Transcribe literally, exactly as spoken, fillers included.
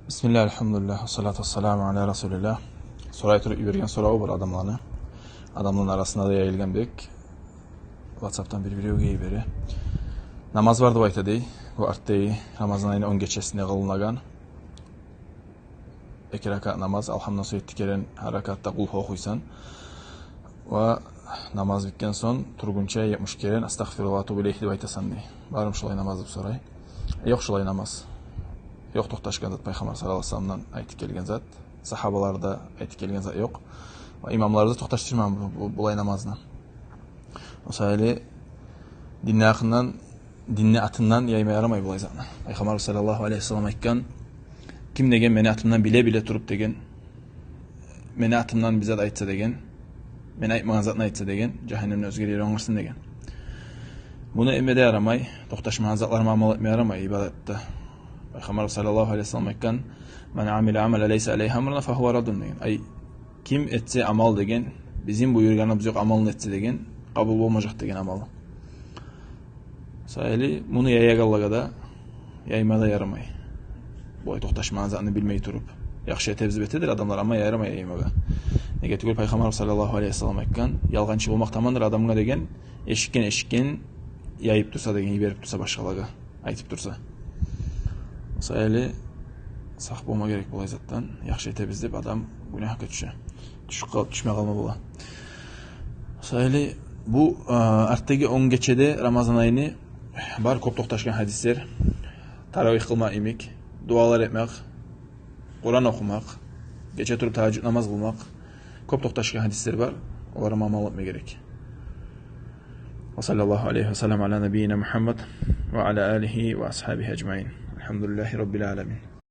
Бисмиллагь, альгьамдулиллагь, вассалату вассаламу аля расулиллагь. Сорай туруп йиберген сорав бар адамланы. Адамланы арасында да яйылгъан бек. WhatsApp-тан бир видео гелип бери. Намаз бар деп айта дей. Бу артдагъы Рамазан айны он гечесинде къылынагъан эки ракаат намаз, алгьамдан сонг етти керен гьар ракаатда Къулгьу охуйсан. Ва намаз битген сонг тургъунча етмиш керен «Астагъфируллагь ва атубу илейгь» деп айтасан дей. Бармы шолай намаз деп сорай. Ёкъ шолай намаз. Ёкъ токъташгъан зат, Пайхаммар саллаллагьу алейгьи ва салламдан айтып гелген зат. Сагьабалар да айтып гелген зат ёкъ. Ва имамлар да токъташдырмагъан бу, бу, булай намазны. О саялы динни гьакъындан, динни атындан яйма ярамай булай затны. Пайхаммар саллаллагьу алейгьи ва саллам айтгъан: «Ким, — деген, — мени атымдан биле-биле туруп, — деген, — мени атымдан бир зат айтса, — деген, — мен айтмагъан затны айтса, — деген, — жагьаннемден оьзге ер онгарсын», — деген. Муну этме де ярамай, токъташмагъан затларына амал этме ярамай ибадатда. Пайхаммар саллаллагьу алейгьи ва саллам айтгъан: «Ман амила амалан лайса алейгьи амруна фагьува раддун», — деген. Ай, ким этсе амал, — деген, — бизин буюргъаныбыз ёкъ амалны этсе, — деген, — къабул болмажакъ, — деген, — амалы. О саялы муну яягъанлагъа да яйма да ярамай. Булай токъташмагъан затны билмей туруп. Яхшы этебиз деп этедир адамлар, амма ярамай яймагъа. Неге тюгюл Пайхаммар саллаллагьу алейгьи ва саллам айтгъан: «Ялгъанчы болмакъ тамандыр адамгъа, — деген, — эшитген, эшитген яйып турса, — деген, — йиберип турса башгъалагъа, айтып турса». О саялы сакъ болма герек булай затдан. Яхшы этебиз деп адам гюнагьгъа тюше. Тюшюп къал-, тюшме къалма бола. О саялы бу, а, артдагъы он гечеде Рамазан айны бар кёп токъташгъан гьадислер. Таравигь къылмакъ йимик, дуалар этмек, Къуран охумакъ, гече туруп тагьажжуд намаз къылмакъ. Кёп токъташгъан гьадислер бар. Оларгъа амал этме герек. Ва саллаллагьу алейгьи ва саллам аля набийина Мугьаммад ва аля алигьи ва асгьабигьи ажмаин. Альгьамдулиллагьи раббил аламин.